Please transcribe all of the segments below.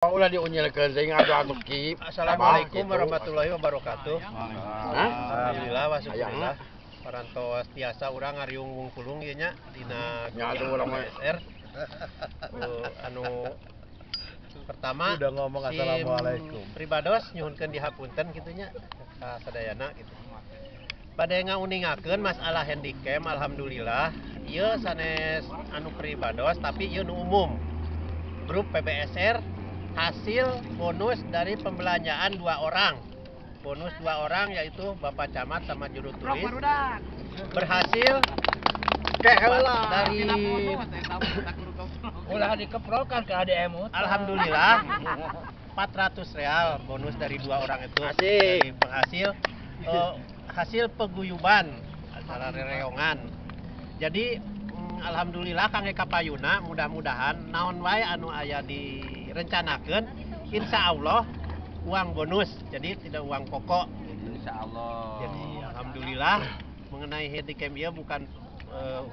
Ulah diunyilkeun teuing atuh ki. Assalamualaikum warahmatullahi wabarakatuh. Alhamdulillah wa syukurillah. Parantos tiasa urang ngariung wungkulung ieu nya dina SR. Anu pertama udah ngomong assalamualaikum. Pribados nyuhunkeun dihapunten kitu nya ka sadayana gitu. Bade ngauningakeun masalah handycam, alhamdulillah ieu sanes anu pribados tapi ieu nu umum. Grup PBSR hasil bonus dari pembelanjaan 2 orang. Bonus 2 orang yaitu Bapak Camat sama juru tulis. Berhasil dari ulah dikeprokan ke ADM. Alhamdulillah 400 real bonus dari 2 orang itu. Dari penghasil hasil peguyuban acara rereongan. Jadi alhamdulillah Kang Eka Payuna mudah-mudahan naon wae anu aya direncanakeun insya Allah uang bonus, jadi tidak uang pokok gitu. Insya Allah. Jadi alhamdulillah mengenai handycam ieu bukan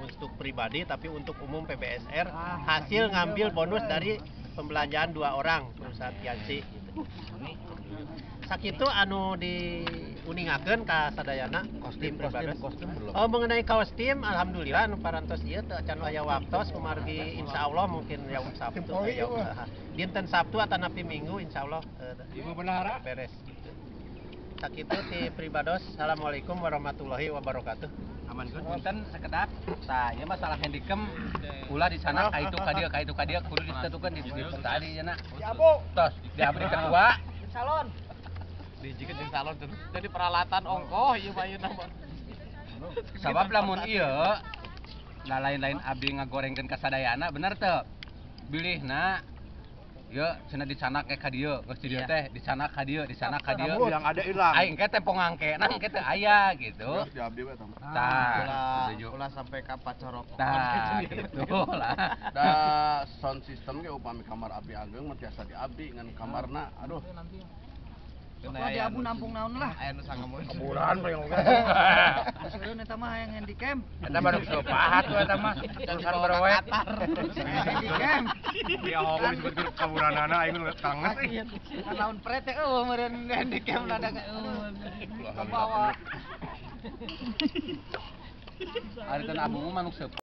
untuk pribadi tapi untuk umum PBSR hasil ngambil bonus dari pembelanjaan 2 orang perusahaan Tianci gitu. Sakitu anu diuningakeun ka sadayana kostum kostum belum. Oh, mengenai kostum alhamdulillah anu parantos ieu teu acan aya waktos kumargi insyaallah mungkin yaum Sabtu dinten Sabtu atanapi Minggu insyaallah Ibu bendahara beres gitu. Sakitu ti pribados. Assalamualaikum warahmatullahi wabarakatuh. Aman kun punten sekedap. Tah ieu masalah handycam ulah di sana ka itu ka dieu ka itu ka dieu kudu ditentukeun di tadi nya. Tos di abdi ketua salon. Dijikeun jeung salon terus jadi peralatan ongkoh ieu mah ieu mah. Sabab lamun ieu lah lain-lain abdi ngagorengkeun ka sadayana bener teu? Bilihna ieu cenah dicanak ka dieu, geus di dieu teh dicanak ka dieu, dicanak ka dieu. Yang ada ilang. Aing ke teh pongangke, nang ke teu aya gitu. Di abdi we tah. Tah, ulah sampai ka pacorok. Tah, gitu lah. Da sound system ge upami kamar abdi ageng mah tiasa di abdi ngan kamarna aduh. Ulah di abu nampung naon lah. Aya nu sangamun. Kaburan paling oge. Seureun eta mah hayang handycam. Eta baru pahat we eta mah. Urusan berowe. Handycam. Ya hong disebut grup kaburanana aing nu kangen euy. Kan laun pret teh eueuh meureun handycam lada eueuh. Kabawa. Ari teu abu mah manuk seup.